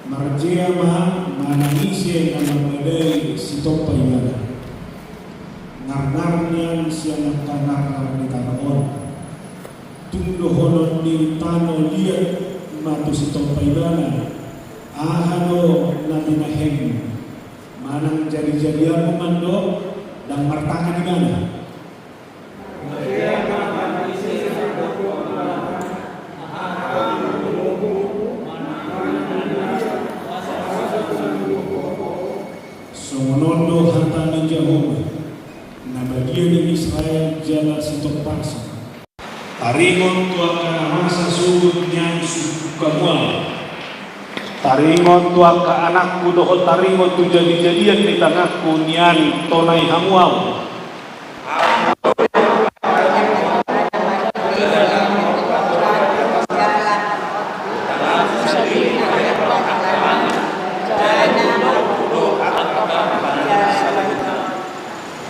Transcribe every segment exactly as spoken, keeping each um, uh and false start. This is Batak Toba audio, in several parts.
Marjea ma manang ise na mambadai sitompa ibana. Ngarngar nian sian angka narnar ni tano on. Tung dohonon ni tano liat ma tu sitompa ibana, aha do na binahenmu? Manang jadijadianmu ma do, ndang martangan ibana. Songon on do hata ni Jahowa, na badia di Israel jala sitompasna. Taringot tu angka na masa sogot nian sungkun hamu ahu. Taringot tu angka anakku dohot taringot tu jadijadian ni tanganku nian tonai hamu ahu.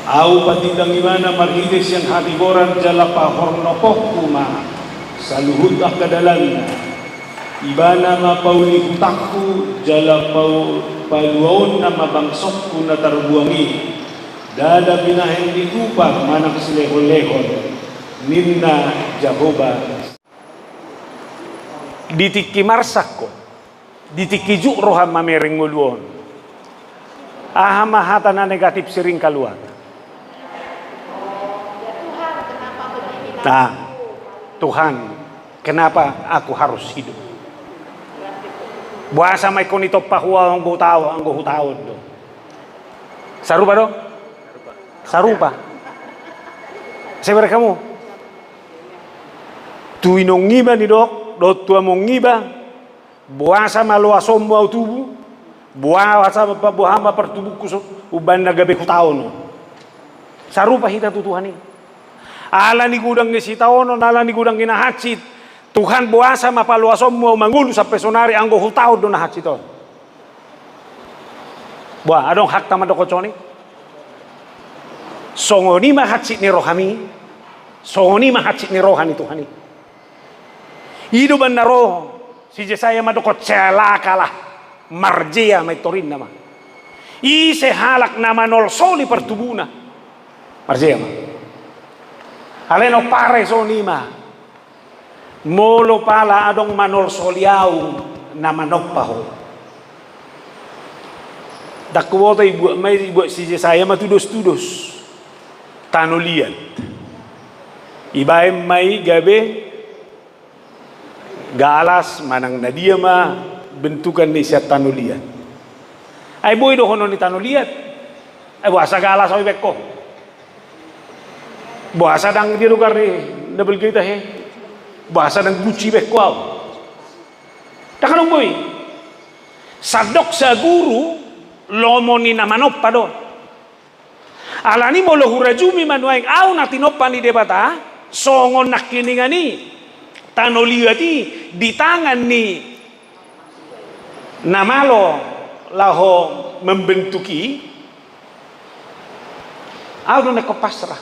Ahu patindang ibana marhite sian hatigoran jala pahornoponku ma saluhut angka dalanna. Ibana ma pauli hutangku jala pau-, paluaonna ma bangsongku na tarbuang i. Ndada binahen ni tupa manang silehonlehon, ninna Jahowa. Di tingki marsak ho, di tingki juk roham mamereng ngolu on, aha ma hata na negatif sering kaluar? Nah, Tuhan, kenapa aku harus hidup? Boasa ma ingkon ditompa ho ahu anggo hutaon, anggo hutaon do? Sarupa do? Sarupa. Seberek hamu. Tu inong iba nidok, dohot tu among iba, boasa ma loasonmu ahu tubu, boasa ma pa-, boha ma partubungku so-, umbahen na gabe hutaon on. Sarupa hita tu Tuhan i. Ala ni godang ni sitaonon, ala ni godang ni na hansit, Tuhan, boasa ma paloasonmu ahu mangolu sampe sonari anggo hutaon do na hansit on. Boha, adong hakta mandok songon i? Songon i ma hansit ni rohami, songon i ma hansit ni roha ni Tuhan i. I do umbahen na ro si Jesaya mandokhon, celakalah, marjea ma i, torinna ma. Ise halak na manolsoli partubuna? Marjea ma. Alai na umpare songon i ma. Molo pala adong manolsoli ahu na manompa ho. Ndang huboto, ibuat ma i, ibuat si Jesaya ma tudos-tudos. Tano liat. Ibaen ma i gabe galas manang na dia ma bentukan ni sian tano liat. Ai boi dohonon ni tano liat. Ai boasa galas ahu ibaen ho? Boasa ndang dia do gar ni na balga i tahe? Boasa ndang Gucci ibaen ho ahu? Ndang adong boi. Sandok saguru lomo ni na manompa do. Alani molo hurajumi ma nuaeng ahu na tinompa ni Debata, songon nangkiningan i tano liat i di tangan ni na malo laho membentuk i, ahu do na ingkon pasrah.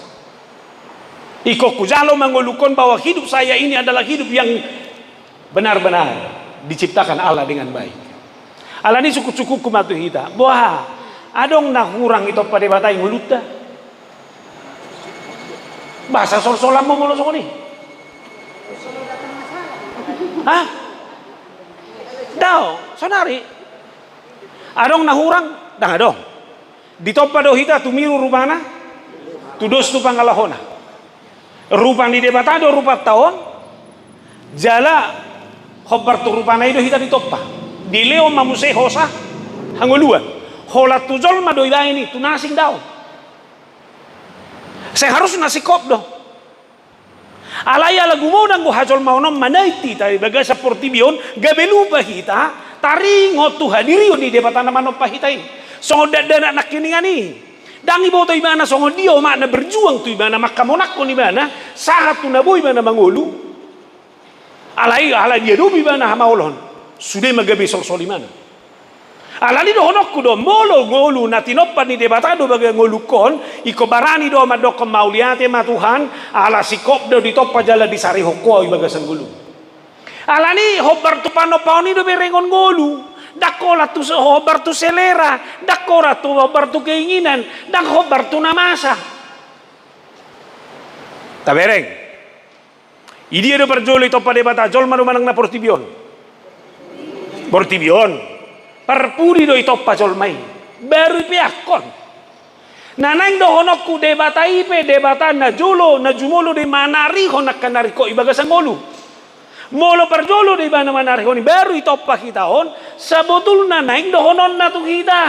Ingkon hujalo mangoluhon bahwa hidup saya ini adalah hidup yang benar-benar diciptakan Allah dengan baik. Alani sungkun-sungkunku ma tu hita, boha, adong na hurang ditompa Debata i ngolunta? Boasa solsolanmu molo songon i? Hah? Daong, saonari. Adong na hurang? Ndang adong. Ditompa do hita tumiru rupana, tudos tu pangalahona. Rupa ni Debata do rupanta on, jala hombar tu rupana i do hita ditompa. Dilehon ma muse hosa hangoluan. Holan tu jolma do ibaen i, tu na asing daong. Seharusna singkop do. Alai ala gumoda anggo hajolmaon on manait hita di bagasan portibi on, gabe lupa hita taringot tu hadirion ni Debata na manompa hita i. Songon dakdanak nangkiningan i. Ndang diboto ibana songon dia omakna berjuang tu ibana, mangkamonangkon ibana, sahat tu na boi ibana mangolu. Alai, alai diadopi ibana hamaolon. Sude ma gabe solsol ibana. Alani dohononku do, molo ngolu na tinompa ni Debata do baga ngoluhon, ingkon barani do mandokhon mauliate ma Tuhan, ala singkop do ditompa jala disarihon Ho ahu di bagasan ngolu. Alani hombar tu panompaon i do berengon ngolu, Ndang holan tu se-, hombar tu selera, ndang holan tu hombar tu keinginan, ndang hombar tu na masa. Tabereng. Idia do parjolo itompa Debata jolma do manang na portibi on? Portibi on. Parpudi do itompa jolma i. Baru ipeakkon. Na naeng dohononku, Debata i pe Debata na jolo, na jumolo do i manarihon angka na ringkot i bagasan ngolu. Molo parjolo do ibana manarihon i baru itompa hita on, sabotulna naeng dohononna tu hita,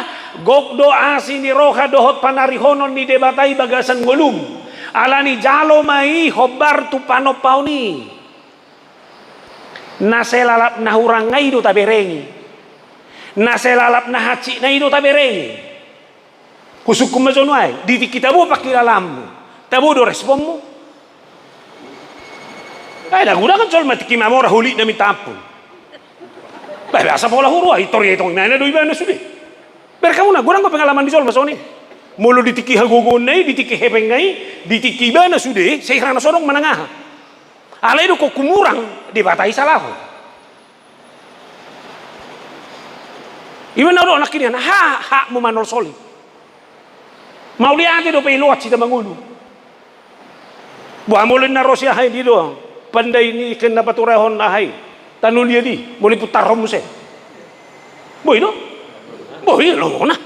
gok do asi ni roha dohot panarihonon ni Debata i bagasan ngolum. Alani jalo ma i hombar tu panompaon i. Na sai lalap na hurang na i do taberengi. Na sai lalap na hansit na i do taberengi. Husungkun ma jo nuaeng, di tingki tabo pangkilalaanmu, tabo do responmu? Ai na godang jolma tingki mamora hulitna minta ampun. Bah, biasa pola hurua i, tor ietong ibana do ibana sude. Bereng hamu na godang do pengalaman ni jolma songon i. Molo di tingki hagogoonna i, di tingki hepengna i, di tingki ibana sude, sai hira na so adong manang aha. Alai do ko humurang, Debata i salahon. Ima na do nangkin, ha, hakmu manolsoli. Mauliate dope iloas hita mangolu. Boha molo inna ro si aha i, dia do pandai ni kena paturehon aha i, tano liat i, molo iputarhon muse. Boi do? Boi, lomona.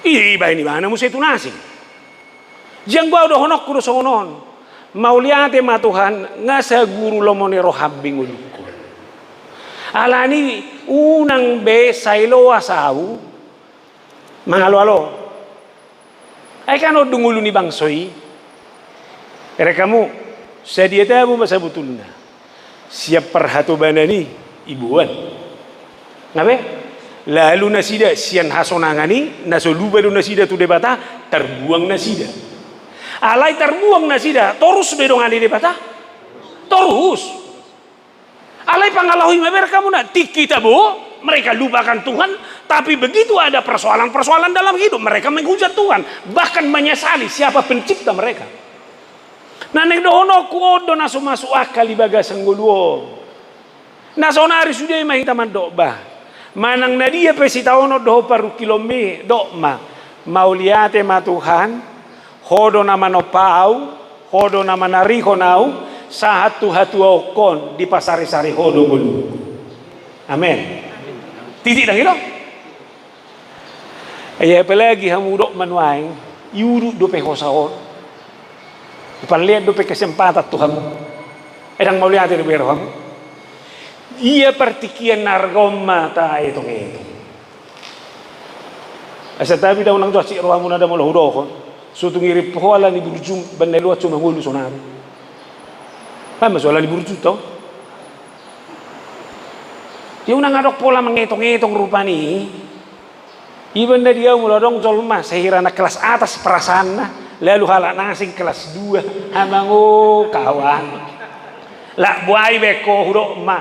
Ibaen ibana muse tu na asing. Janggo au dohononku do songon on. Mauliate ma Tuhan, nga saguru lomo ni roham be ngolungkon. Alani unang be sai loas au mangaloalo. Ai kan on do ngolu ni bangso i. Bereng hamu, sadia tabo ma sabotulna. Sian parhatobanan i iboan. Nga be? Lalu nasida sian hasonangan i, na so lupa do nasida tu Debata, tarbuang nasida. Alai tarbuang nasida, torus do didongani Debata. Torus. Alai pangalaho i ma bereng hamu na, tingki tabo, mereka lupakan Tuhan, tapi begitu ada persoalan-persoalan dalam hidup, mereka menghujat Tuhan, bahkan menyesali siapa pencipta mereka. Na naeng dohononku, on do na so masuk akal i bagasan ngolu on. Na saonari sude ma hita mandok bah. Manang na dia pe sitaonon dohot parungkilonmi, dok ma. Mauliate ma Tuhan, Ho do na manompa au, Ho do na manarihon au, sahat tu hatuaonhon dipasarisari Ho do ngolungku. Amen. Titik dang i do? Ia apalagi hamu dok ma nuaeng, iudut dope hosa on. Ipallean dope kesempatan tu hamu. Ai dang mauliate dope rohamu. Ia partingkian na arga on ma taetongetong. Asa tabi dang unang jo hansit rohamu na da molo hudokhon. So tung irimpu ho ala ni burjum, baen na iloas ho mangolu sonari. Ai ma so ala ni burjum tong. Ia unang adong pola mangetongetong rupani. Ibaen na dia molo adong jolma, sai hira na kelas atas perasaanna, lalu halak na asing kelas dua, amang o kawan. Lak buai baen ho hudok ma,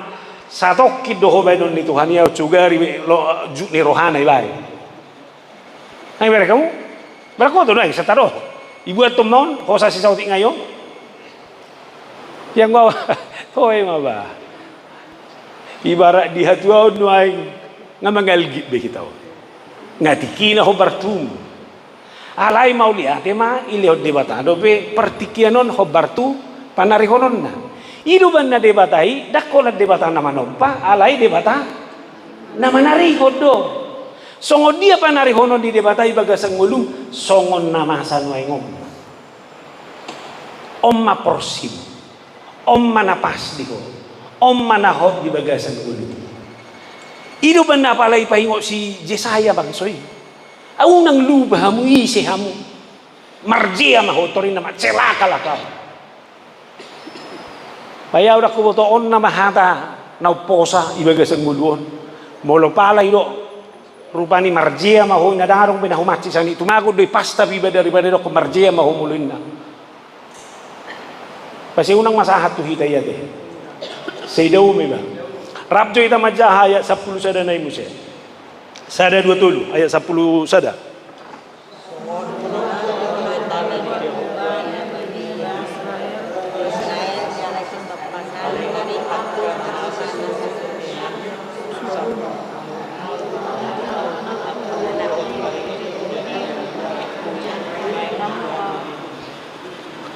satongkin do ho baenon ni Tuhan i, au sugari be lo jut ni rohana ibaen. Ai bereng hamu, bereng ho tu nuaeng satadohot. Ibuat tu ma on, hosa si saotik ngai on. Ia nga, toe ma bah. Ibarat di hatuaon nuaeng, nga mangalgit be hita on. Nga tingkina hombar tu. Alai mauliate ma, dilehon Debata dope partingkian on hombar tu panarihononna. I do baen na Debata i, dang holan Debata na manompa, alai Debata na manarihon do. Songon dia panarihonon ni Debata i bagasan ngolum, songon na masa nuaeng on. On ma porsim. On ma na pas di ho. On ma na hot di bagasan ngolu. I do baen na apala ipaingot si Jesaya bangso i. Au unang lupa hamu, ise hamu. Marjea ma ho, tor ninna ma celakalah kau. Ai au dang huboto on nama hata na umposa i bagasan ngolu on. Molo pala i do. Rupani marjea ma ho, inna dang adong be na humansi sani. Tumagon do i pasta pe iba daripada didok marjea ma ho molo inna. Pasti unang ma sahat tu hita i ate. Sai dao ma iba. Rap jo hita manjaha ayat sampulu sada nai muse. Sada dua tolu, ayat sampulu sada.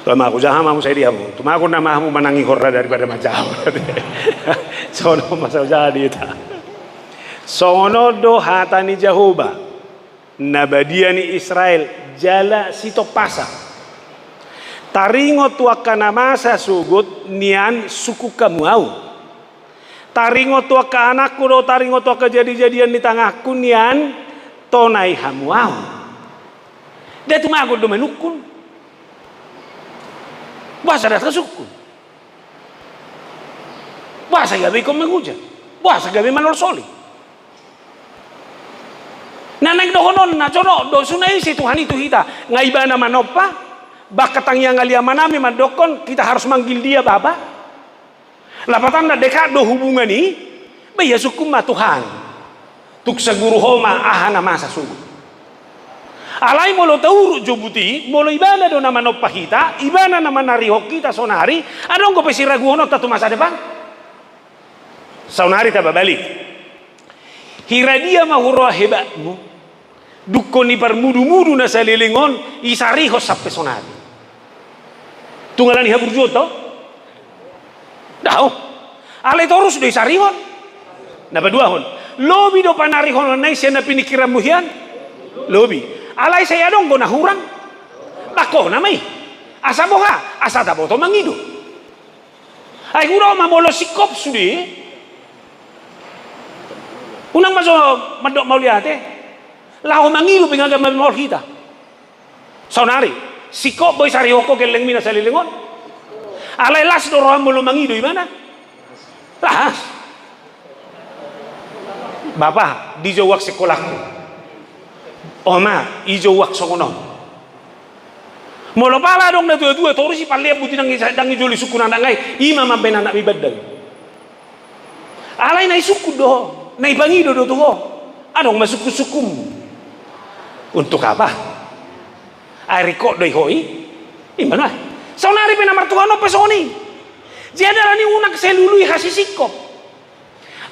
Tumagon ma hamu, sai di hamu. Tumagon ma hamu manang ihor ra daripada manjahon. Songon on ma saja di hita. Songon on do hata ni Jahowa, na badia ni Israel, jala sitompasa. Taringot tu angka na masa sogot nian sungkun hamu ahu. Taringot tu angka anakku do, taringot tu angka jadijadian ni tanganku nian tonai hamu ahu. Nda tumagon do manungkun. Boasa nda tasungkun? Boasa gabe ingkon manguja? Boasa gabe manolsoli? Na naeng dohononna, jonok do, so na ise Tuhan i tu hita. Nga Ibana manompa, bahkan tangiang ni amanami mandokkon, kita harus manggil Dia Bapa. Lapatanna dekat do hubungan i, ba ia sungkun ma Tuhan. Tung saguru Ho ma aha na masa sogot. Alai molo taurut jobut i, molo Ibana do na manompa hita, Ibana na manarihon hita saonari, adong dope siraguononta tu masa depan? Saonari tababalik. Hira dia ma huroha hebatmu? Dungkon i parmudumudu na saleleng on, isarihon sampe saonari. Tung ala ni haburjuon do? Daong. Alai torus do isarihon. Na paduahon, lobi do panarihononna i sian na piningkiranmu hian? Lobi. Alai sai adong do na hurang? Bangkona ma i. Asa boha? Asa taboto mangido. Ai huroha ma molo singkop sude. Unang ma jo mandok mauliate. Laho mangido pe nga gabe maol hita. Saonari, singkop boi sarihon ho gellengmi na saleleng on. Alai las do roham molo mangido Ibana? Las. Bapa, dijouhon sekolahku. Oma, dijouhon songon on. Molo pala adong na tuatua, torus i pallean buti, ndang i, ndang i jolo isungkun anakna i, i ma mambaen anakmi bandal. Alai na isungkun do ho, na ipangido do tu ho. Adong ma sungkunsungkunmu. Untuk apa? Ai ringkot do i ho i. I ma na. Saonari pe na martuhan on pe songon i. Jadi alani unang sai lului hasisingkop.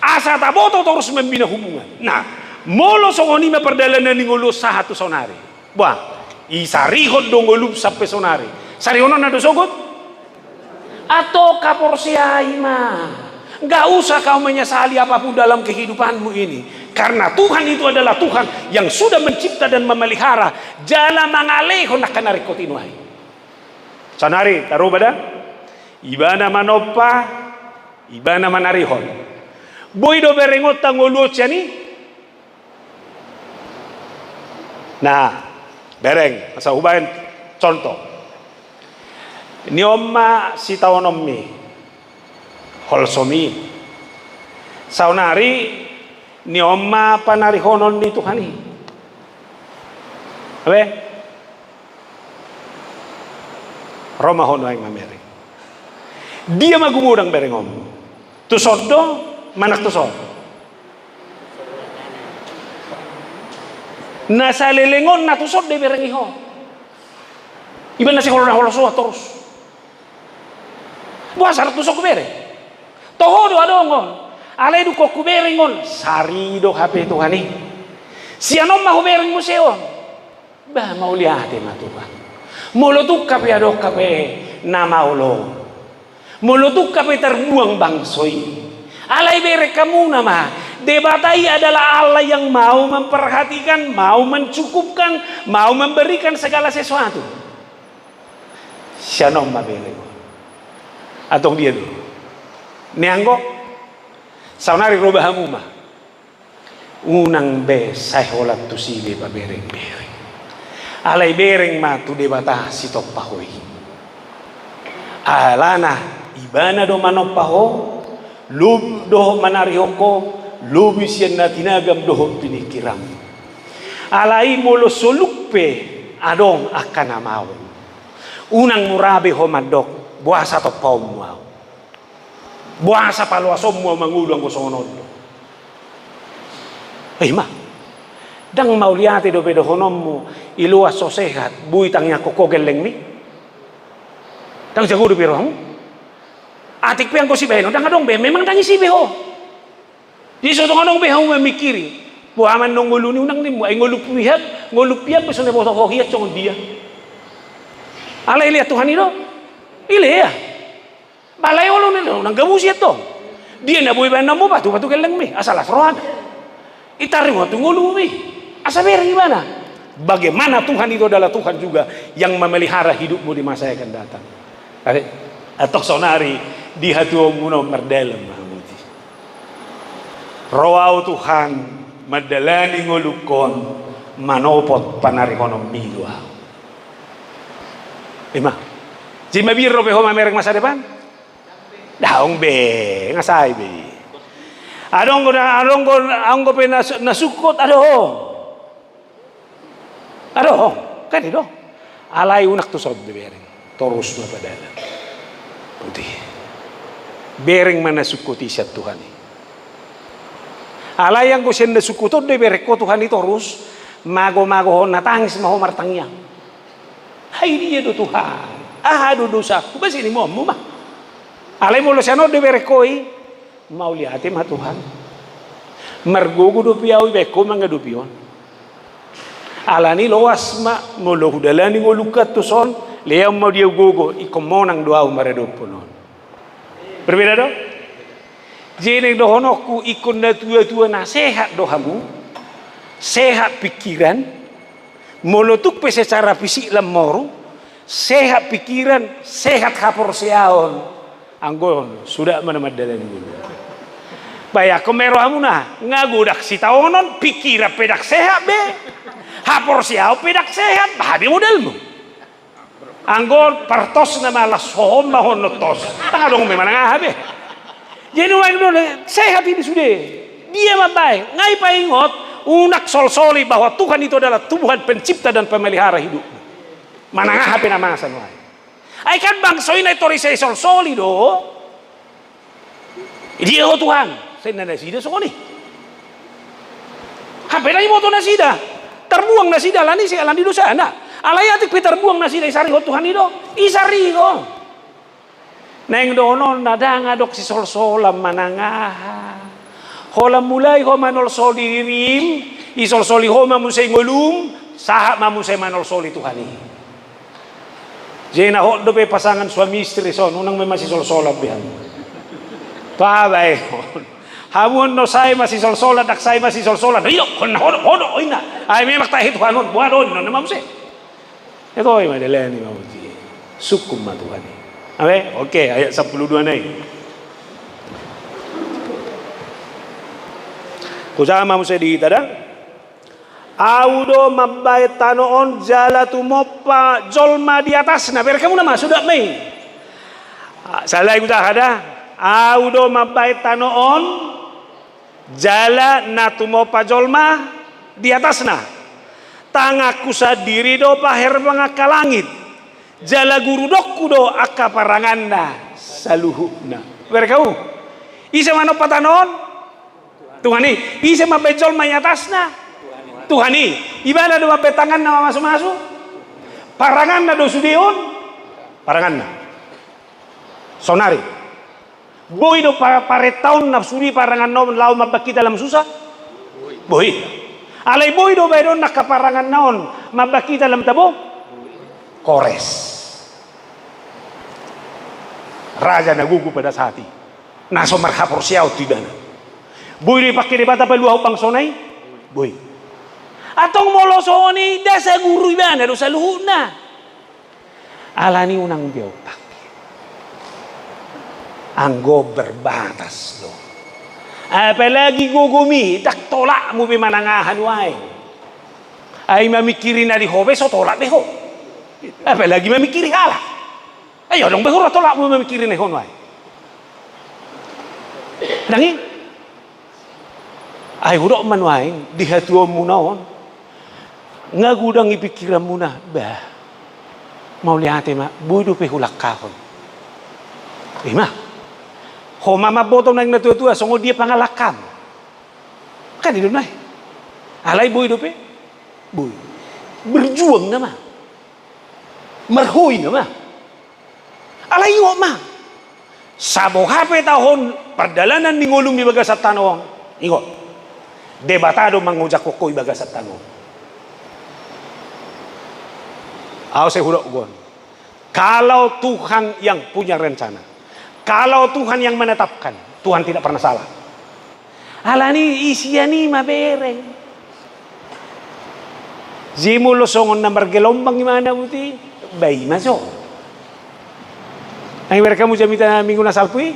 Asa taboto torus mambina hubungan. Nah, molo songon i ma pardalanan ni ngolu on sahat tu saonari. Bah, isarihon do ngolum sampe saonari. Sarihononna do sogot? Antong haporseai ma. Nggak usah kau menyesali apapun dalam kehidupanmu ini. Karena Tuhan itu adalah Tuhan yang sudah mencipta dan memelihara. Jala mangalehon angka na ringkot i nuaeng. Saonari, taroba da? Ibana manompa, Ibana manarihon. Boi do berengonta ngolu on sian i? Nah, bereng, asa hubaen contoh. Ni on ma sitaononmi, holsomi. Saonari, ni on ma panarihonon ni Tuhan i. Abe? Ro ma ho nuaeng mamereng. Dia ma gumodang berengonmu? Tuson do, manang tuson? Na saleleng on na tuson do iberengi ho. Ibana sihol na holsoan torus. Boasa ndang tuson hubereng? Toho do adong on. Alai dungkon hubereng on, sari do hape Tuhan i. Sian on ma hubereng muse on. Bah, mauliate ma Tuhan. Molo tung hape adong hape na maol on. Molo tung hape tarbuang bangso i. Alai bereng hamuna ma, Debata i adalah Allah yang mau memperhatikan, mau mencukupkan, mau memberikan segala sesuatu. Sian on ma bereng. Antong dia do? Neang do? Saonari roba hamu ma. Unang be sai holan tusi be paberengbereng. Alai bereng ma tu Debata sitompa ho i. Alana Ibana do manompa ho, lobi dohot manarihon ho, lobi sian na tinagam dohot piningkiranmu. Alai molo soluk pe adong angka na maol, unang mura be ho mandok, boasa tompaonmu ahu? Boasa paloasonmu ahu mangolu anggo songon on do? I ma. Ndang mauliate dope dohononmu, iloas so sehat, boi tangiangkon ho gellengmi? Ndang jago dope rohamu? Atik pe anggo sibahenon ndang adong be, memang ndang isi be ho. Jadi so tung adong be hamu mamingkiri, boha ma annon ngolu ni unang nimmu, ai ngolu piak, ngolu piak pe so na diboto ho hian songon dia. Alai lean Tuhan i do. Ilea. Balai olo ni do nanggabusi antong. Dia na boi baen na mo batu, batu gellengmi, asa las rohana. Itaringot tu ngolumi. Asa bereng ibana. Bagaimana Tuhan itu adalah Tuhan juga yang memelihara hidupmu di masa yang akan datang. Are, antong saonari di hatuaonmuna on mardalan ma hamu di. Ro ahu Tuhan, mandalani ngolungkon, manopot panarihononmi do ahu. Ima. Jima birro pe ho mamereng masa depan? Daong be, nga sai be. Adong do, adong do, adong do pe na su-, na sungkot, adong. Adong, kan i do. Alai unang tuson be bereng. Torus ma padalan. Putih. Bereng ma na sungkot i sian Tuhan i. Alai anggo sian na sungkot on do ibereng ho Tuhan i torus, mago-mago ho na tangis ma ho martangiang. Ai dia do Tuhan? Aha do dosaku? Ba sini mo ammu ma. Alai molo sian on do ibereng ho i, mauliate ma Tuhan. Margogo dope ahu ibaen ho mangadopi on. Alani loas ma, molo hudalani ngolungku tuson, lean ma dia gogo, ingkon monang do ahu maradophon on. Berbeda do? Jadi dohononku ingkon na tua-tua na sehat do hamu, sehat pikiran, molo tung pe secara fisik lam moru, sehat pikiran, sehat haporseaon. Anggo on, suda ma na mandalani ngolu. Bayangkon ma i rohamuna, nga godang sitaonon, pikiran pe ndang sehat be, haporseaon pe ndang sehat, baha be modalmu. Anggo on, partos nama las hohom ma hon tos. Ndang adong be manang aha be. Jadi nuaeng do, sehat i di sude. Dia mambaen, nga ipaingot, unang solsoli bahwa Tuhan itu adalah Tuhan pencipta dan pemelihara hidup. Manang aha pe na masa nuaeng. Ai kan bangso i na i tor i sai solsoli do. Dia ho Tuhan, sai na nasida songon i. Hape na iboto nasida. Tarbuang nasida alani si alani dosana. Alai atik pe tarbuang nasida isarihon Tuhan i do. Isarihon. Naeng dohonon na ndang adong sisolsolan manang aha. Holan mulai ho manolsoli dirim, isolsoli ho ma muse ngolum, sahat ma muse manolsoli Tuhan i. Jadi na hot dope pasangan suami istri son, unang memang sisolsolan be hamu. Tabae on. Hamu on no sai masisolsolan, ndang sai masisolsolan. Iyo, hon na hodok, hodok, inna. Ai memang tahe Tuhan on, buat on, no, nama muse. Ito ima dalani ma uji. Sungkun ma Tuhan i. Abe, oke, ayat sampulu dua nai. Hujama muse di tada. Ahu do mambaen tano on jala tumompa jolma di atasna. Bereng hamu nama, suda ma i. Salai hujaha da. Ahu do mambaen tano on jala na tumompa jolma di atasna. Tanganku sandiri do paherbang angka langit. Jala gurudonku do angka paranganna saluhutna. Bereng hamu. Ise manompa tano on? Tuhan i. Ise mambaen jolma di atasna? Tuhan i. Ibana do mambaen tanganna mamasumasu. Paranganna do sude on. Paranganna. Sonari. Boi do pa-, parentaon na sude paranganna on laho mambaen hita lam susa? Boi. Alai boi do baenon angka paranganna on mambaen hita lam tabo? Kores. Raja na gogo pada saat i. Na so marhaporseaon tu ibana. Boi do ipangke Debata paluahon bangsona i? Boi. Antong molo songon i ndang saguru ibana do saluhutna. Alani unang be otak. Anggo berbatas do. Apalagi gogomi, ndang tolapmu be manang aha nuaeng. Ai mamingkiri na di ho be so tolap be ho. Apalagi mamingkiri halak. Ai adong be hura tolapmu mamingkiri na di ho nuaeng. Ndang i. Ai hudok ma nuaeng di hatuaonmuna on. Nga godang i pingkiranmuna, bah. Mauliate ma, boi dope hulangkahon. Ima. Ho ma mamboto naeng na tua-tua, songon dia pangalangkahmu. Kan i do nuaeng. Alai boi dope? Boi. Berjuang nama. Marhoi nama. Alai ingot ma. Saboha pe taon pardalanan ni ngolum di bagasan tano on. Ingot. Debata do mangojakhon ho i bagasan tano on. Ahu sai hudok on. Kalau Tuhan yang punya rencana, kalau Tuhan yang menetapkan, Tuhan tidak pernah salah. Alani i sian i ma bereng. Jadi molo songon na margelombang imana buti, ba i ma jo. Nang ibereng hamu jamita minggu na salpu i,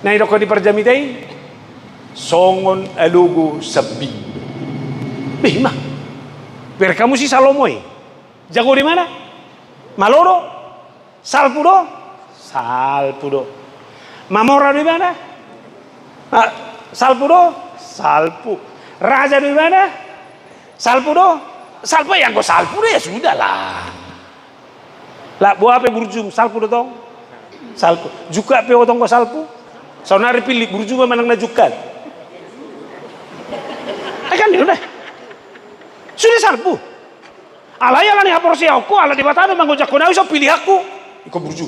na nidok di parjamita i, songon alogo sambing. Ba i ma. Ibereng hamu si Salomo i. Jago do imana? Malo do? Salpu do? Salpu do. Mamora do imana? Ah, salpu do? Salpu. Raja do imana? Salpu do? Salpu, ya anggo salpu do ya sudah lah. Lah, boha pe burjum, salpu do tong? Salpu. Jungkat pe ho tong anggo salpu? Saonari pillit burjum ma manang na jungkat. Ai kan dia udah. Sudah salpu. Alai alani haporseaonku, ala Debata do mangojakhon au, ison pilihanku. Ingkon burju.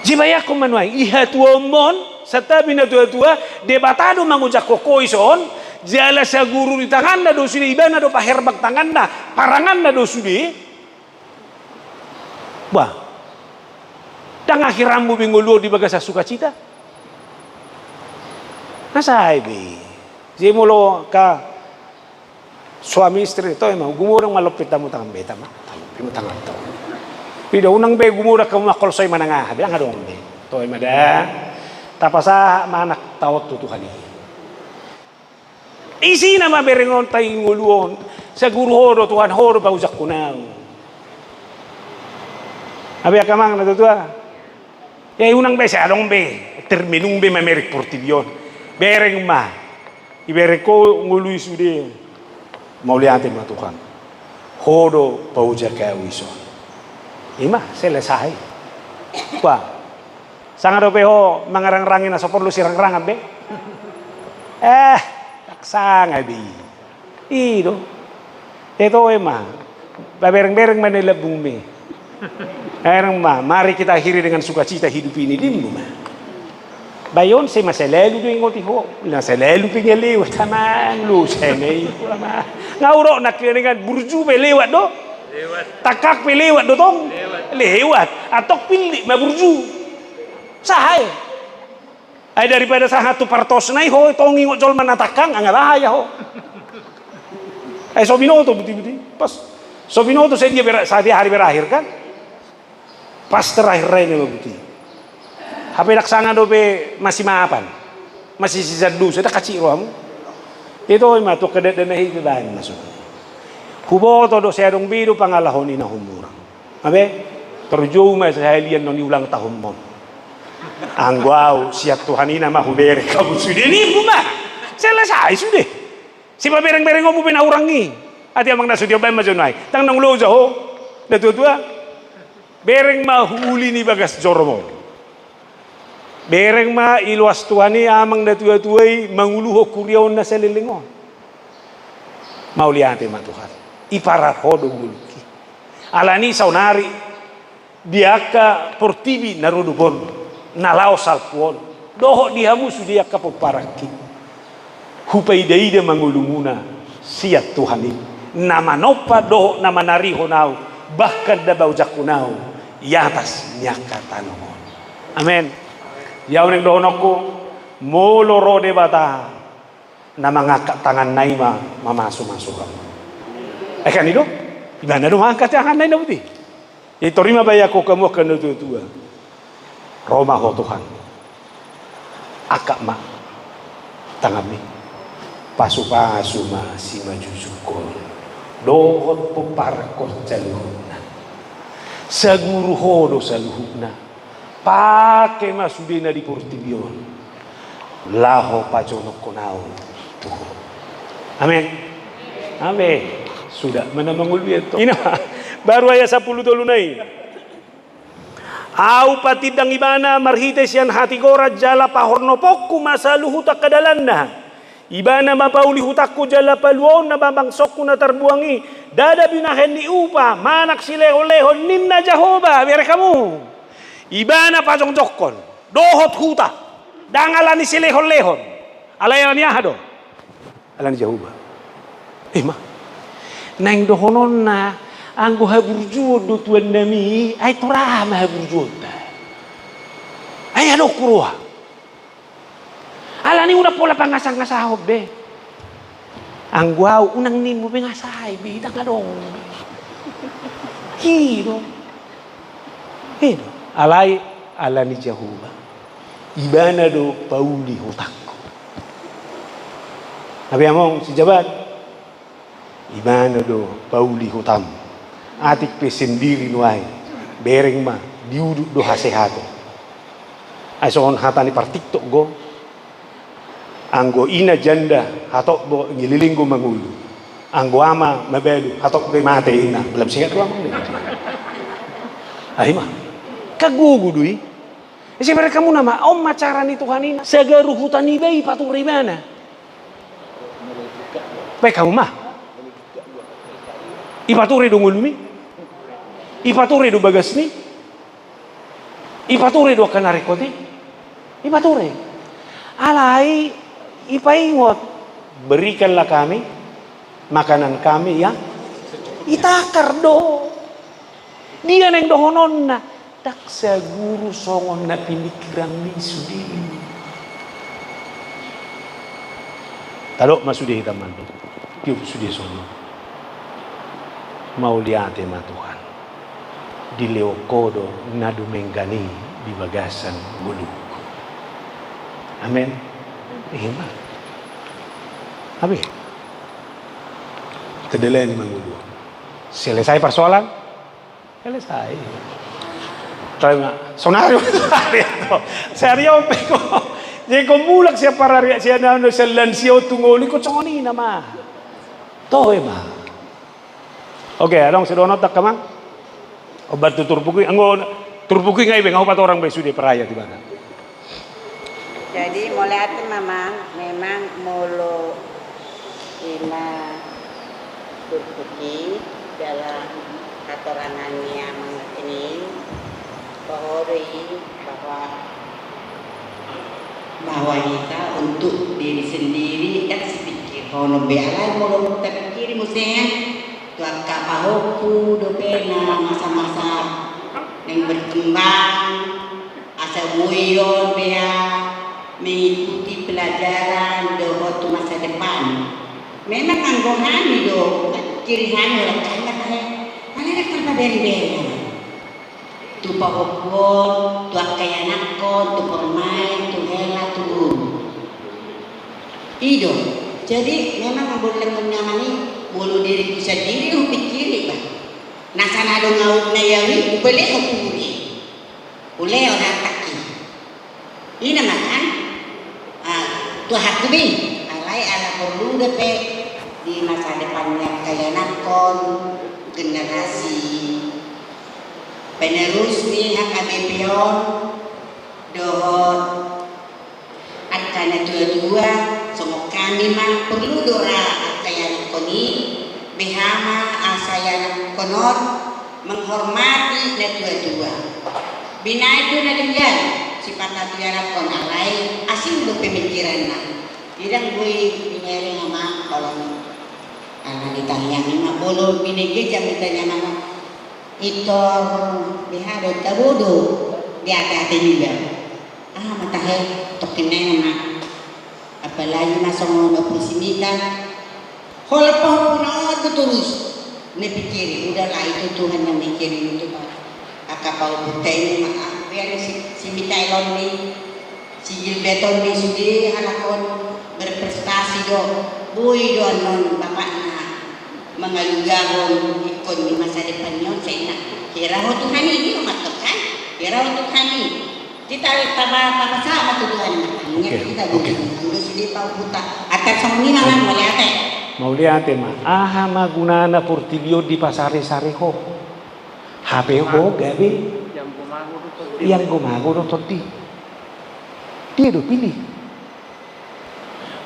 Jadi bayangkon ma nuaeng, i hatuaonmon, santabi na tuatua, Debata do mangojakhon ho ison, jala saguru ni tanganna do sude, ibana do paherbang tanganna, paranganna do sude. Bah. Ndang akhiranmu be ngolu on di bagasan sukacita. Na sae be. Jadi molo angka suami istri, to ima, gumodang ma lompit hamu tangan be, tama, lompit hamu tangan to. Ida unang be gumodang hamu mangkolsoi manang aha be, ndang adong be. To ima da. Tapasahat ma anak taon tu Tuhan i. Isina ma berengonta i ngolu on, saguru ho do Tuhan, ho do paojakhon au. Abe angka amang na tuatua. Ia unang be sai adong be, termenung be mamereng portibi on. Bereng ma. Ibereng ho ngolu i sude. Mauliate ma Tuhan. Ho do paojak au ison. Ima, selesai. Wah. Sanga dope ho mangarangrangi na so porlu sirangrangan be. Eh, sanga be. I do. Ito ima. Babereng-bereng ma na i lambungmi. Bereng ma, mari kita akhiri dengan sukacita hidup ini, ninmu ma. Ba i on sai masa lalu do ingot i ho. Masa lalu pe nga lewat amang, lu sai ma i ho amang. Nga urok na kira dengan burju pe lewat do. Lewat. Tangkang pe lewat do tong. Lewat. Lewat. Antong pillit ma burju. Sae. Ai daripada sahat tu partosna i ho, tong ingot jolma na tangkang, nga bahaya ho. Ai so binoto buti-buti. Pas so binoto sadia bera-, sadia hari berakhir kan. Pas terakhir rai na ma buti. Hape ndang sanga dope masimapan. Masisisa dosa, ndang kaciru hamu. Ito ima tu angka dakdanak i pe baen masuk. Huboto do sai adong be do pangalaho ni na humurang. Abe, tarjou ma sahalian na niulang tahunmon. Anggo au sian Tuhan i nama hubereng hamu sude, ninmu ma. Selesai sude. Sipabereng-berengonmu pe na hurang i. Ate amang na sude, baen ma jo nuaeng. Ndang naung loja ho. Na tuatua. Bereng ma hu uli ni bagas joromon. Bereng ma iloas Tuhan i amang na tuatua i manguluhon huriaon na saleleng on. Mauliate ma Tuhan. Iparar ho do ngolungki. Alani saonari di angka portibi na rodop on, na laho salpu on, dohot di hamu sude angka pomparanki. Hupaida-ida ma ngolumuna sian Tuhan i, na manompa dohot na manarihon au, bahkan na paojakhon au i atas ni angka tano on. Amen. Ia on naeng dohononku, molo ro Debata na mangangkat tanganna i ma mamasumasu hamu. Ai kan i do? Ibana do mangangkat tanganna i na buti. Jadi tor i ma baen hamu angka na tuatua. Ro ma ho Tuhan. Angkat ma tanganmi. Pasupasu ma simanjujung on. Dohot pomparangkon saluhutna. Saguru ho do saluhutna. Pake ma sude na di portibi on. Laho pajononghon au tu ho. Amen. Amen. Suda, mana mangolu ia to. Ina, baru ayat sampulu tolu na i. Au patindang ibana marhite sian hatigoran jala pahornoponku ma saluhut angka dalanna. Ibana ma pauli hutangku jala paluaonna ma bangsongku na tarbuang i. Ndada binahen ni upa, manang silehonlehon ninna Jahowa, bereng hamu. Ibana pajongjongkon, dohot huta, ndang alani silehonlehon. Alai alani aha do? Alani Jahowa. Ima. Naeng dohononna, Anggo haburjuon do tuan nami, ai tor aha ma haburjuonta? Ai adong huroha. Alani i unang pola pangasang-asangkon be. Anggo au unang nimmu pe ngasai be, ndang adong. I do. I do. Alai alani Jahowa, ibana do pauli hutangku. Tapi amang si Jabat, ibana do pauli hutam. Atik pe sendiri nuaeng, bereng ma, diudut do hasehaton. Ai songon hata ni partiktok do, anggo ina janda hatop do, ngililinggo mangolu. Anggo ama mabalu hatop do, mate ina. Belum sehat do amang. Ai ma. Kan gogo do i. Ise bereng hamu nama, on ma cara ni Tuhan i, sagaru huta niba i ipature ibana. Baen hamu ma. Ipature do ngolumi. Ipature do bagasni. Ipature do angka na ringkot i. Ipature. Alai ipaingot, berikanlah kami makanan kami yang, itakar do. Dia naeng dohononna, ndang saguru songon na piningkiranmi sude. Tadok ma sude hita mandok. Tiop sude songon. Mauliate ma Tuhan. Dilehon Ho do na dumenggan i di bagasan ngolungku. Amen. Ima. Amen. Tadalani ma ngolu. Selesai persoalan? Selesai. Terima. Sonari. Sehari on pe ho. Jadi ho mulak sian parariak, sian anu, sian lansia tu ngolu, ho songon i nama. Toe ma. Oke, adong sidohononta, amang? Obat tu turpuk i, anggo turpuk i nga ibe, nga hupatorang be sude parayat ibana. Jadi mauliate ma, Mang, memang molo ima turpuk i dalam hatorangan ni amang ini, bahwa do i, bahwa, bahwa hita untuk diri sendiri, ndang sipikirhonon be, alai molo tapikiri muse tu angka pahompu dope na masa-masa naeng berkembang, asa boi on be mengikuti pelajaran dohot tu masa depan. Memang anggo hami do, ciri hami orang Kalbar, he. Alai ndang tarpabere-bere tu pahompu on, tu angka ianakkon, tu parumaen, tu hela, tu boru. I do. Jadi memang anggo na molo diriku sandiri do hupikiri, bah. Na sana adong ahu na i, ahu i, hupalehon tubu i. Hulehon artak i. I nama kan, ah, tu ahu be, alai ala porlu dope di masa depan ni angka ianakkon, generasi penerus ni H K B P on, dohot angka na tua-tua, songon hami ma porlu do ra angka ianakkon i, beha ma asa ianakkon on menghormati na tua-tua. Binaen do na denggan sipata tu ianakkon, alai asing do pemikiranna. Ndang boi binereng ma, olo. Ala di tangiang i ma, molo binege jam di tangiang i ma. Itor beha do tabo do di ate-ate niba. Ah, matahe, tokkin nai nama. Apalagi ma songon ompung si Mika. Holan pahompu na on do torus na pikiri, udahlah itu Tuhan yang mikirin itu, Pak. Angka pahompu ta i ma, ah, biar si, si Mikael on ni, si Gilbert on ni sude halak on berprestasi do, boi do annon bapakna mangalugahon ingkon di masa depan ni on, sai na hira ho Tuhan i, i do mantong kan, hira ho Tuhan i. Kita taba, taba sama tu Tuhan. Oke, oke. Anggo sude pahomputa. Atas songon i ma, mauliate. Mauliate ma. Aha ma gunana portibi on dipasare-sare ho? Hape ho gabe. Ianggo mago do tondi. Dia do pilih.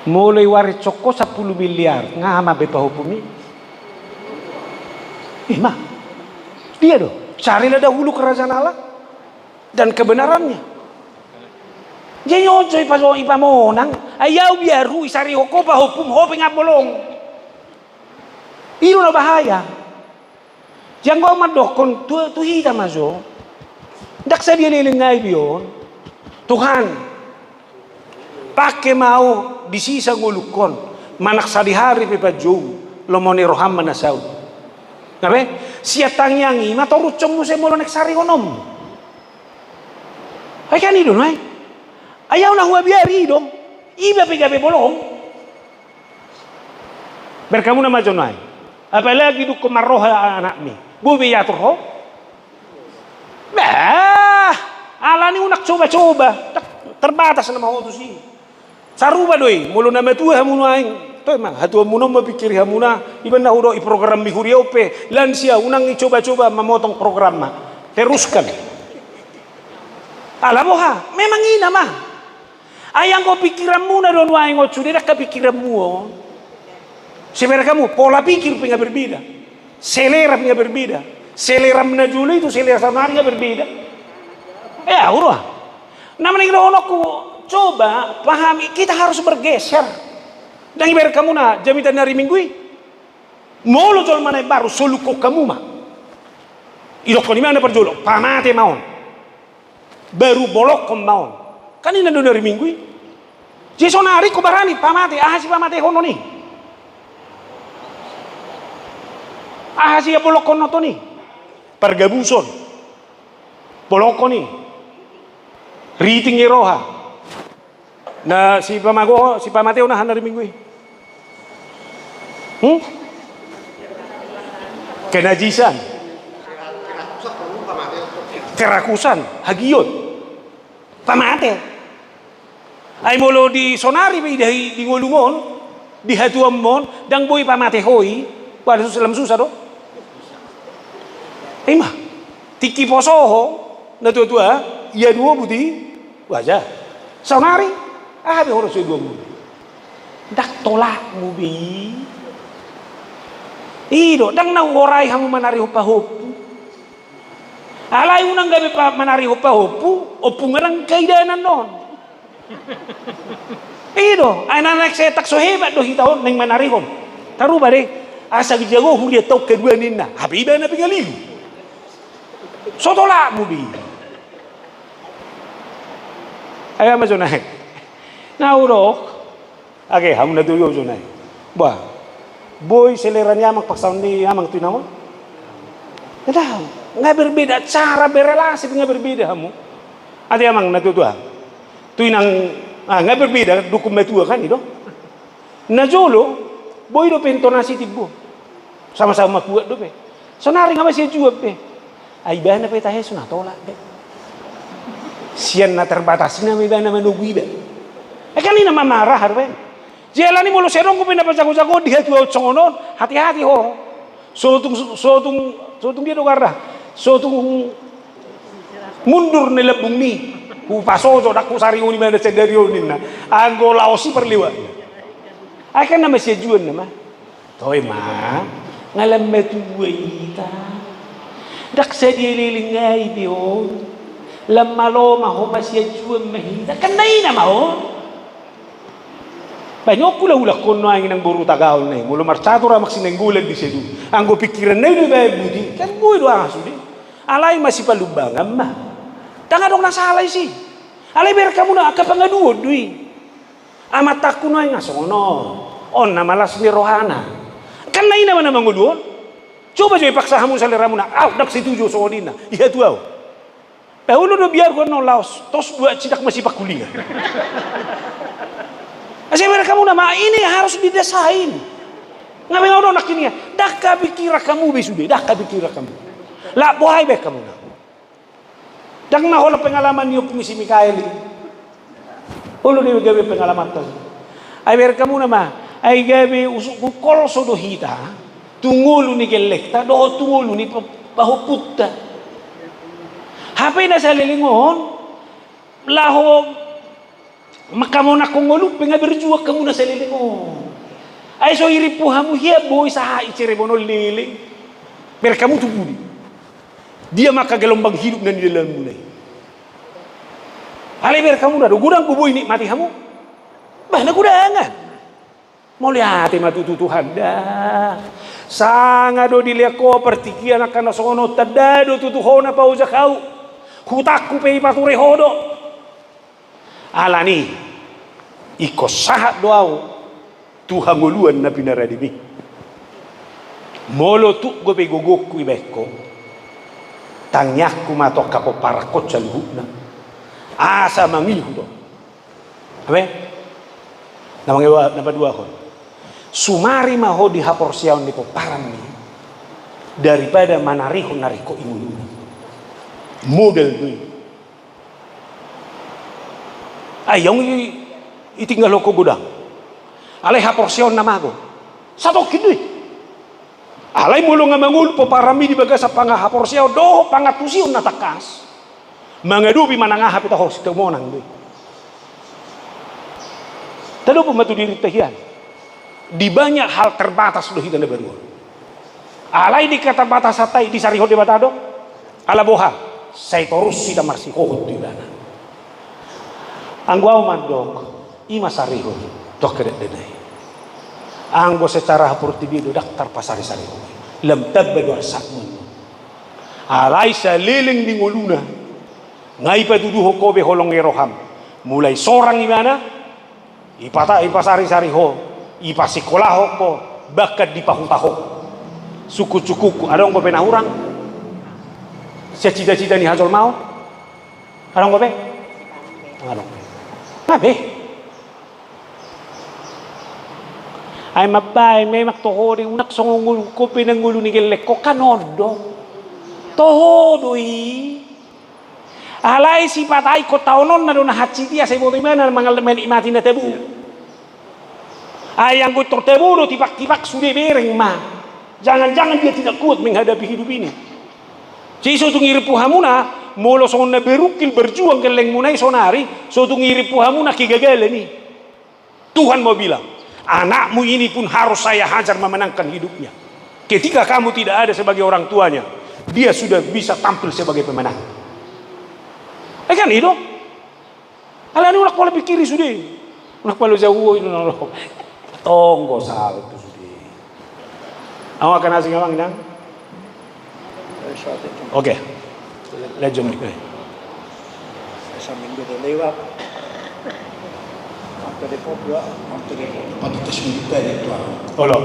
Molo iwarishon ho sampulu miliar, nga aha ma be pahompumi? I ma. Dia do. Carilah dahulu kerajaan Allah dan kebenarannya. Jadi on so ipa-, ipamonang, ai au biaru isarihon ho pahompum, ho pe nga bolong. I do na bahaya. Janggo mandokkon tu, tu hita ma jo. Ndang sadia leleng ngai be on. Tuhan, pangke ma au di sisa ngolungkon, manang sadihari pe panjou, lomo ni roham ma na saut. Gabe, sian tangiang i ma torushon muse molo naeng sarihonon. Ai kan i do nuaeng. Ai au na huabiari i do. Iba pe gabe bolong. Berkamu na ma jo nuaeng. Apalagi dungkon marroha anakmi. Boi be iatur ho? Bah, alani unang coba-coba. Ter-, terbatas nama ho tusi. Sarupa do i, molo na matua hamu nuaeng. Toe ma, hatuaonmuna on ma pingkiri hamuna, iba na hudok i program ni huria on pe, lansia unang i coba-coba mamotong programna. Teruskan. Ala boha, memang i nama. Ai anggo pingkiranmuna do nuaeng on sude, ndang pingkiranmu on. Seberkamu, pola pikir pe nga berbeda. Selera pe nga berbeda. Selera na jolo i tu selera saonari nga berbeda. Ya, ura. Na manang dohononku, coba pahami, kita harus bergeser. Ndang iberkamuna, jamitan ni ari Minggu i. Molo jolma na imbaru, solukhon hamu ma. Idokkon i ma na parjolo, pamate ma on. Baru bolokhon ma on. Kan i na do ari Minggu i. Jadi saonari ho barani pamate, aha sipamatehonon i? Aha sibolokhonon i? Pargabuson. Bolokhon i. Riting ni roha. Na sipamago, sipamatehon aha na ari Minggu i? Hmm? Kenajisan. Kerakusan, hagiot. Pamate. Ai molo di saonari pe i da i di ngolum on, di hatuaonmu on, ndang boi pamate ho i, wah, lam susah do. Ima, tingki poso ho, na tua-tua, ia duo buti, wajar. Saonari, aha be ho ro so duo buti. Ndang tolakmu be i. I do, ndang na huhorai hamu manarihon pahompu. Alai unang gabe pa-, manarihon pahompu, ompu nga ndang kaidanan on. I do, ai na naeng setak so hebat do hita on, naeng manarihon. Taruba de, asa jago hurianta on kadua ninna. Hape ibana pe nga lilu. So tolakmu be i. Ai ama jo naeng. Na hudok. Age, hamu na tua-tua jo naeng. Bah. Boi selera ni amang paksaon ni amang tu inang on. Nga berbeda cara berelasi pe nga berbeda hamu. Ate amang na tua-tua. Tu inang, ah, nga berbeda dungkon matua kan i do. Na jolo, boi dope intonasi timbo. Sama-sama kuat dope. Saonari nga masiajuan be. Ai ibana pe tahe so na tolak be. Sian na terbatas i nama ibana manogu iba. Ai kan i nama marah dope. Jadi alani molo sai adong dope na pajago-jago di hatuaon songon on, hati-hati ho. Sotung, sotung, sotung dia do garra. Sotung mundur ni lambungmi. Hupasojo, ndang husarihon ibana sadari on ninna. Anggo laos i parlewat. Ai kan nama siajuan nama. Toe ma, nga lam matua hita. Ndang sadia leleng ngai be on. Lam malo ma ho masiajuan ma hita. Kan na i nama on. Ba nion hula-hulahon nuaeng inang boru Tagaol na i. Molo marcatur Amang Sinaenggolan di sedu. Anggo pingkiranna i do ibaen buti. Kan boi do aha sude. Alai masipalumbangan ma. Ndang adong na sala disi. Alai berkamuna angka pangaduon do i. Amantangku nuaeng nga songon on. On nama las ni rohana. Kan na i nama na mangolu on. Coba jo ipaksa hamu saleramuna. Au, ndang setuju songon i ninna. I hatuaon. Paulu do biar gua no laos. Tos buat sidak masih pakulingan. Asa berkamuna ma ini harus didesain. Nga be nga adong nangkin ia. Ndang kapingkiran hamu be sude. Ndang kapingkiran hamu. Lak boha i berkamuna. Ndang na holan pengalaman ni Ompu si Mikael i. Olo do gabe pengalamanta. Ai berkamuna ma, ai gabe usuk hukolso do hita, tu ngolu ni gellengta, dohot tu ngolu ni pa-, pahompunta. Hape na saleleng on, laho mangkamonangkon ngolum pe nga berjuang hamu na saleleng on. Ai so irimpu hamu hian boi sahat i Cirebon on leleng. Berkamu tu pudi. Dia ma angka gelombang hidup na nidalanmuna i. Alai berkamuna do, godang do boi nikmati hamu. Bah, na godangan. Mauliate ma tutu Tuhan da. Sanga do dilehon ho partingkian angka na songon on, tanda do tutu ho na paojak ahu. Hutangku pe ipature ho do. Alani ingkon sahat do ahu tu hangoluan na pinarademi. Molo tuk dope gogongku ibaen ho, tangiangku ma tu angka pomparanhon saluhutna, asa mangihu do. Amen. Na mangewal na paduahon, sumari ma ho di haporseaon ni pomparanmi daripada manarihon na ringkot i ngoluna. Modal do i. Ai anggo i, itinggalhon ho godang, alai haporseaon na mago, satongkin do i. Alai molo nga mangolu pomparanmi di bagasan panghaporseaon dohot pangantusion na tangkas, mangadopi manang aha pe taho, sitau monang do i. Tadok ma tu dirinta hian. Di banyak hal terbatas do hita na baru on. Alai di keterbatasanta i disarihon Debata do. Ala boha? Sai torus hita marsihohot tu Ibana. Anggo ahu mandok, i ma sarihon tu angka dakdanak i. Anggo secara haportibi do ndang tarpasari-sari ho i, lam tamba do arsakmu. Alai saleleng ni ngoluna, nga ipatuduhon ho be holong ni roham. Mulai sorang ibana, ipata-, ipasari-sari ho, ipasikolahon ho, bahkan dipahuta ho. Sungkun-sungkunku, adong dope na hurang sian cita-cita ni hajolmaon? Adong dope? Adong. Nga be. Ai mambaen memang toho do i, unang songon ngolungkon pe na ngolu ni gellengkon, kan on do. Toho do i. Alai sipata ingkon taononna do na hansit i, asa iboto ibana mangal-, menikmati na tabo. Ai anggo tor tabo do tipak-tipak, sude bereng ma. Jangan-jangan dia tidak kuat menghadapi hidup ini. Jadi so tung irimpu hamuna, molo songon na berungkil berjuang gellengmuna i sonari, so tung irimpu hamuna kegagalan i. Tuhan mau bilang, anakmu ini pun harus saya hajar memenangkan hidupnya. Ketika kamu tidak ada sebagai orang tuanya, dia sudah bisa tampil sebagai pemenang. Eh, kan i do? Alani unang pola pikiri sude. Unang pola jahu i do na lo. Tonggo saut tu sude. Ahu akan asing abang inang. Oke. Lejong ni. Saminggu do lewat. Mantu di pop dua, mantu di pop. Patut tes minta di tua. Olo.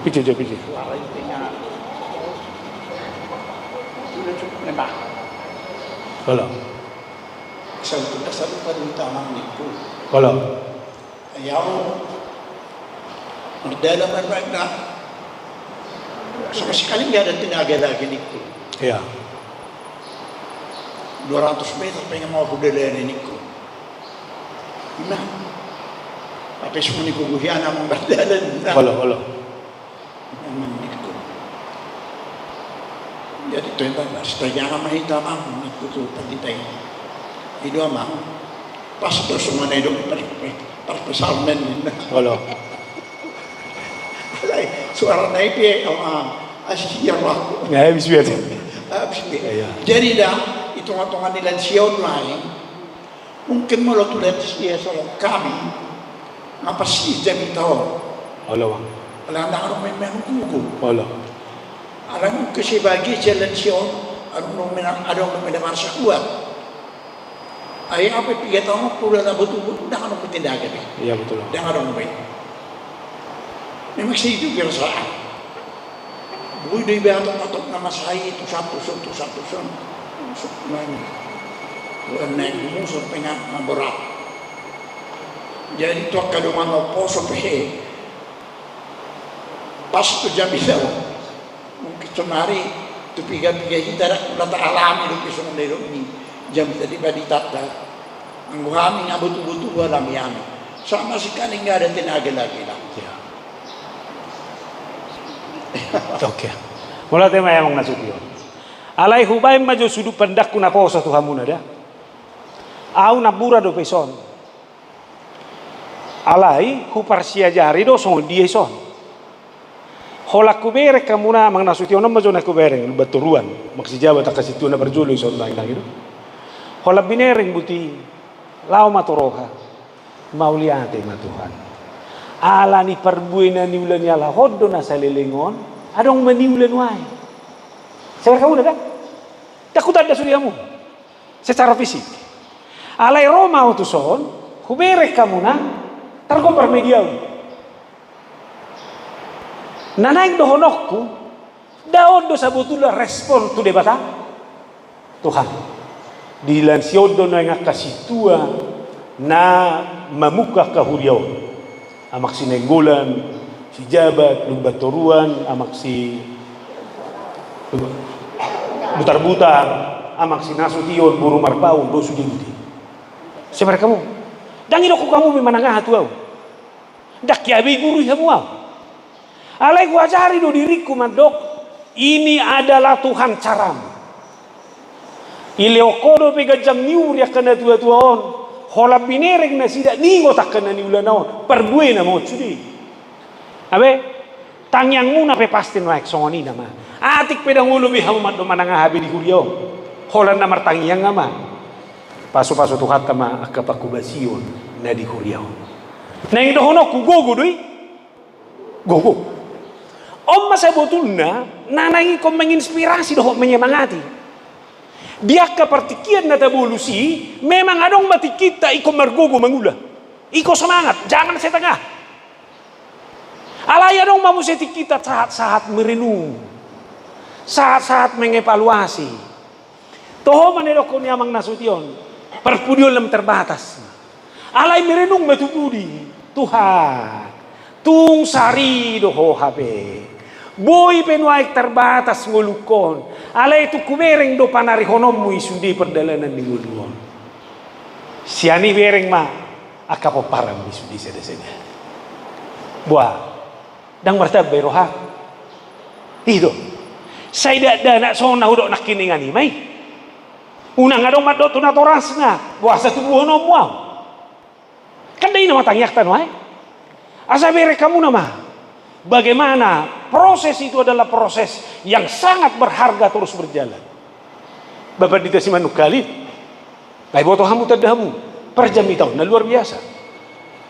Pijil jo, pijil. Sudah cukup nembak. Olo. Santu dasar itu pada utama itu. Olo. Ai ahu mardalan mardalan, sama sekali nggak ada tenaga lagi ningku. Iya. Dua ratus meter pengen mau aku dalani ningku. Ima. Apa semua ningku guhian ama mardalan. Olo, olo. Memang ningku. Jadi tu enda na sitanyaan ma hita amang ningku tu pandita i. I do amang. Pas do songon i do par-, par-, parpesalmen ninna. Olo. Alai suarana i pe amang asi siar waktu. Ya, habis biasa. Habis dia. Iya. Jadi da, i tonga-tonga ni lansia on lain. Mungkin molo tu lansia songon hami, nga pasti jamita on. Olo, Bang. Alai ndang adong main-main hukum. Olo. Alai mungkin sebagian sian lansia on, adong do main, adong do main marsa kuat. Ai ape piga taon on, pura na botul-botul, ndang adong main tenaga be. Iya, betul, Bang. Ndang adong main. Memang segitu perasaan. Boi do iba atop-atop na masa i, tusan-tusan, tusan-tusan. Tusan nai. Bukan naik musur pengat na berat. Jadi tu angka dongan na poso pe. Pas tu jamita on. Mungkin sonari tu piga-piga hita ndang na taalami dope songon na nidok ni jamita di panditanta. Anggo hami nga botul-botul hualami hami. Sama sekali nggak ada tenaga lagi lah. Iya. Oke. Molo ate ma amang na suti on. Alai hubaen ma jo sudut pandangku na poso tu hamuna da. Ahu na mura dope ison. Alai huparsiajari do songon dia ison. Holan hubereng hamuna, amang na suti on ma jo na hubereng, Lumban Toruan, amang si Jabat angka sintua na parjolo ison, baen nang i do. Holan binereng buti. Laho ma tu roha. Mauliate ma Tuhan. Ala ni parbue na niula ni halak on do na saleleng on, adong ma niula nuaeng. Sabar hamu na da? Ndang hutanda sude hamu secara fisik. Alai ro ma au tuson, hubereng hamu na targombar media on. Na naeng dohononku, da on do sabotulna respon tu Debata. Tuhan. Dilansi on do naeng angka sintua na mamungka angka huria on. Amak si Nainggolan, si Jabat, Lumban Toruan, amak si Butarbutar, amak si Nasution, boru Marpaung, do sude-sude. Sabar hamu. Ndang idokkon hamu be manang aha tu au. Ndang hea be igurui hamu au. Alai huajari do diringku mandok, ini adalah Tuhan caramu. Dilehon Ho dope ganjang ni umur di angka na tua-tua on, holan binereng nasida, ningot angka na niulana on, parbuena ma on sude. Abe, tangiangmuna pe pasti nuaeng songon i nama. Atik pe ndang olo be hamu mandok manang aha be di huria on. Holan na martangiang ma. Pasu-pasu Tuhanta ma angka panghobasion na di huria on. Naeng dohononku gogo do i. Gogo. On ma sabotulna na naeng ingkon menginspirasi dohot menyemangati. Di angka partingkian na tabolus i, memang adong ma tingkinta ingkon margogo mangula. Ingkon semangat, jangan setengah. Alai adong ma muse tingkinta sahat-sahat merenung. Sahat-sahat mengevaluasi. Toho ma na nidokkon ni amang Nasution, parpudi on lam terbatas. Alai merenung ma tu pudi, Tuhan, tung sari do Ho hape. Boi pe nuaeng terbatas ngolungkon, alai tung hubereng do panarihononmu i sude pardalanan ni ngolu on. Sian i bereng ma angka pomparanmi sude sada-sada. Boha. Ndang martamba i roha. I do. Sai dakdanak songon na hudok nangkiningan i ma i. Unang adong mandok tu natorasna, boasa tubuhononmu au. Kan da i nama tangiangta nuaeng. Asa bereng hamu nama. Bagaimana proses itu adalah proses yang sangat berharga terus berjalan. Bapa Dita Simanungkalit. Ai boto hamu tanda hamu. Parjamita on na luar biasa.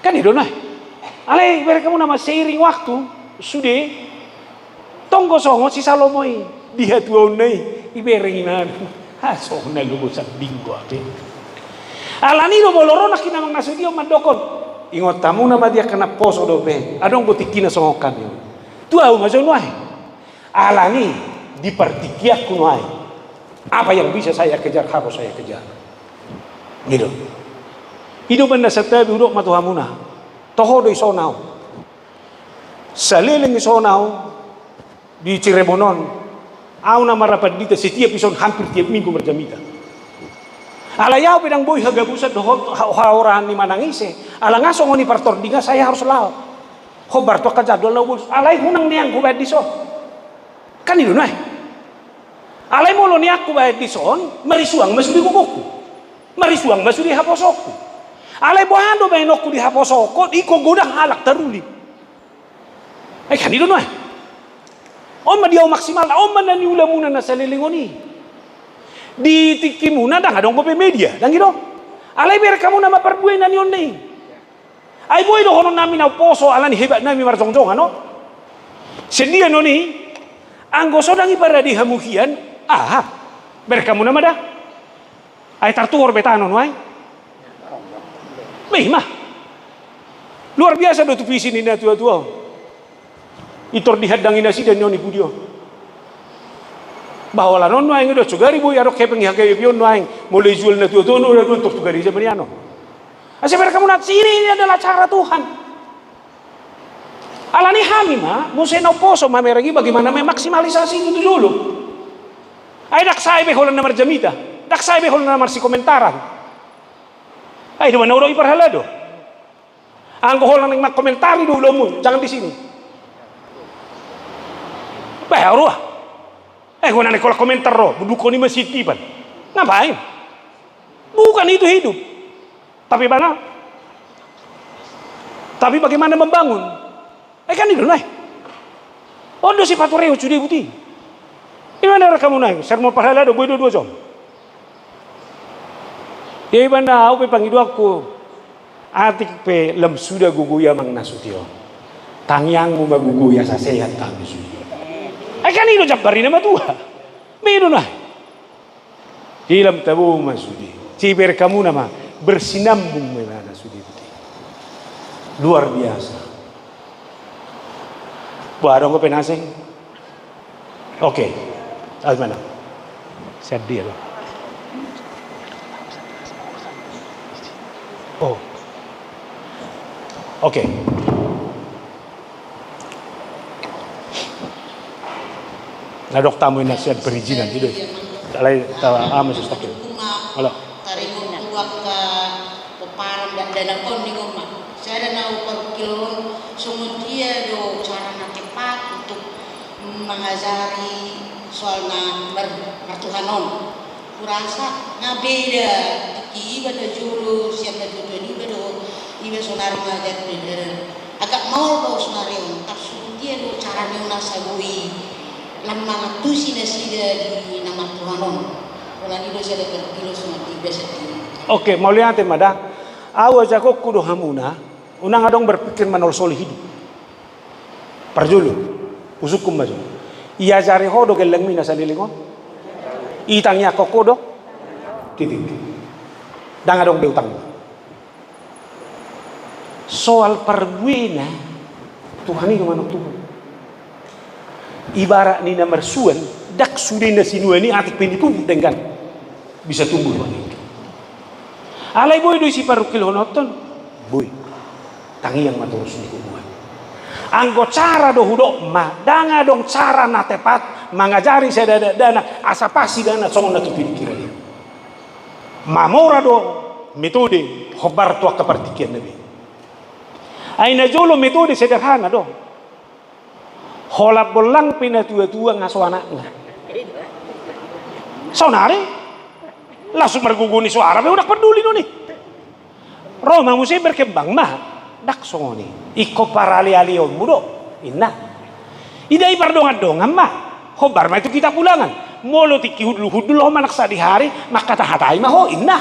Kan i do nuaeng. Alai bereng hamu nama seiring waktu sude tonggo songon si Salomo i di hatuaonna i, ibereng i ma. Ha songon na lobo sambing do ape. Alani do molo ro nangkin amang Nasution mandokkon. Ingot hamu nama di angka na poso dope. Adong do tingkina songon hami on. Tu au ma jo nuaeng. Alani di partingkianku nuaeng. Apa yang bisa saya kejar harus saya kejar. I do. I do umbahen na santabi hudok ma tu hamuna. Toho do i son au. Saleleng i son au di Cirebon on. Au nama rapandita setiap i son hampir tiap minggu marjamita. Alai au pe ndang boi hagabusan dohot ha-, haorahan ni manang ise. Ala nga songon i partordingan saya harus laho. Hombar tu angka jadwal na ubolus. Alai unang nian hubahen dison. Kan i do nuaeng. Alai molo nian hubahen dison, marisuang ma sude gogongku. Marisuang ma sude haposoonku. Alai boha do bahenonku di haposoonku, ingkon godang halak taruli. Ai kan i do nuaeng. On ma di au maksimal, on ma na niulamuna na saleleng on i. Di tingkimuna ndang adong dope media, ndang i do. Alai bereng hamu nama parbue na nion na i. Ai boi dohononnami na umposo alani hebatnami marjongjongan on. Sian dia non i, anggo so ndang iparade hamu hian, aha? Bereng hamu nama da. Ai tartuhor be tano nuaeng. Be i ma. Luar biasa do tu visi ni na tua-tua on. Itor dihandangi nasida nion i pudi on. Bah holan on nuaeng i do, sogari boi adong hepeng i hagabeon nuaeng. Molo ijual na tua-tua on, tor tu gareja ma nian on. Asa bereng hamu na, ini adalah cara Tuhan. Alani hami ma, muse na umposo mamereng i bagaimana memaksimalisasi itu tu jolo. Ai ndang sae be holan na marjamita. Ndang sae be holan na marsikomentaran. Ai do ma na hudok i parhalado. Anggo holan naeng mangkomentari do ulaonmu, jangan di sini. Bah, au roa. Eh, gua naeng holan komentar ro, budukkon i ma sitipan. Ngapain? Bukan itu hidup. Tapi bana, tapi bagaimana membangun? Eh, kan i do nuaeng. On do sipaturehon sude buti. Ima na bereng hamu nuaeng, sermon parhalado, boi do dua jom. Ia ibana au pe pangidoanku, atik pe lam suda gogo i amang na sude on, tangiangmu ma gogo i asa sehat hami sude. Ai kan i do jambar i na matua. Be i do nai. Di lam tabo ma sude. Ciber kamuna ma. Bersinambung ma ibana sude. Luar biasa. Buah dong gue penaseng. Oke. Almana. Sedih ya lo. Oh. Oke. Na dok tamu ina sian perizinan gitu. Alai ta ama sus takin. Halo. Taringot tu angka pomparan dakdanak on ninna ma. Sada na parungkilon songon dia do cara na tepat untuk mangajari soal na mar-, martuhan on. Hurasa nga beda tingki iba na jolo sian na jolo iba do iba sonari mangajar beda. Agak maol do sonari on, tapi songon dia do cara ni on asa boi lam mangantusi nasida di na martuhan on. Pola ni do sada terpilo songon dia biasa dia. Oke, mauliate ma da. Au ajakonku do hamuna, unang adong berpikir manolsoli hidup. Parjolo, usungkun ma jo. Iajari ho do gellengmi na saleleng on? Itangiangkon ho do? Titik. Ndang adong be utang. Soal parbuena, Tuhan i do manontuhon. Ibarat ni na marsuan, ndang sude na sinuan i atik pe ni pupuk denggan. Bisa tumbuh. Alai boi do i siparungkilhononton, boi. Tangiang ma torus ni hubungan. Anggo cara do hudok ma, ndang adong cara na tepat mangajari sada dakdanak asa pas ibana songon na tu pingkiran i. Mamora do metode hombar tu angka partingkian na be. Ai na jolo metode sederhana do. Holan bollang pe na tua-tua nga so anakna. Sonari langsung margogo ni soara pe ndang parduli non i. Ro ma muse berkembang ma. Ndang songon i. Ingkon paralealeonmu do, inna. Ida i pardongan-dongan ma. Hombar ma i tu kitab Ulangan. Molo tingki hundul-hundul ho manang sadihari, mangkatahatai ma ho, inna.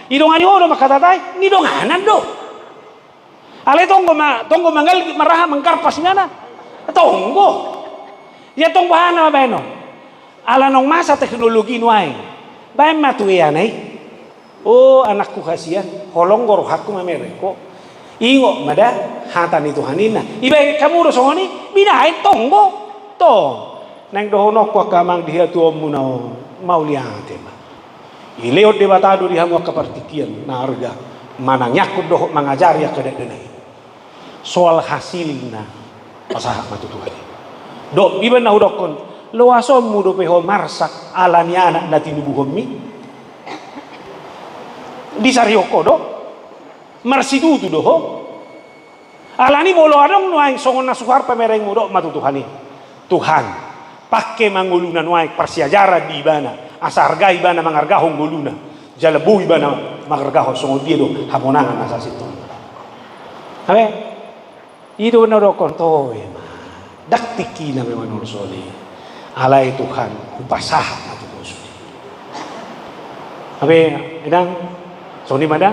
Idongani ho do mangkatahatai, nidonganan do. Alai tonggo ma, tonggo mangalgit ma raha mangkarpas inana. Tonggo. Ia tong boha nama baen on. Ala naung masa teknologi nuaeng. Baen ma tu iana i. O anakku hasian, holong do rohangku mamereng ho. Ingot ma da hata ni Tuhan inna. Ibaen hamu do songon i, binaen tonggo. Tong. Naeng dohononku angka amang di hatuaonmuna on, mauliate ma. Dilehon Debata do di hamu angka partingkian na arga, manangiangkon dohot mangajari angka dakdanak i. Soal hasilna, pasahat ma tu Tuhan i. Dok, iba na hudokkon, loasonmu dope ho marsak ala ni anak na tinubuhonmi? Disarihon ho do? Marsitutu do ho? Alani molo adong nuaeng songon na suhar pamerengmu, dok ma tu Tuhan i. Tuhan, pangke ma ngoluna nuaeng parsiajaran di ibana, asa arga ibana mangargahon ngoluna, jala boi ibana mangargahon songon dia do hamonangan na sasintongna. Amen. I do na hudokkon, toe ma. Ndang tingkina memang nol soli. Alai Tuhan, hupasahat ma tu ho sude. Amen. Inang, songon i ma da?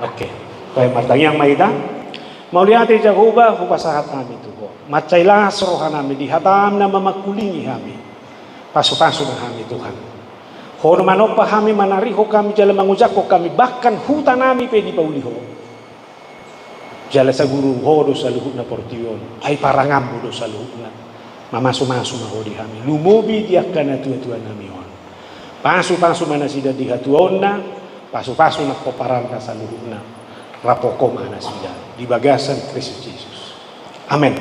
Oke. Baik, martangiang ma hita. Mauliate Jahowa, hupasahat hami tu ho. Mansai las rohanami di hataM na mamangkulingi hami. Pasupasu ma hami Tuhan. Ho do manompa hami, manarihon hami jala mangojakhon hami, bahkan hutanami pe dipauli ho. Jala saguru ho do saluhutna portibi on, ai paranganMu do saluhutna. Mamasumasu ma ho di hami, lumobi di angka natuatuanami on. Pasupasu ma nasida di hatuaonna, pasupasu ma pomparanna saluhutna. Raphon ho ma nasida di bagasan Kristus Jesus. Amen.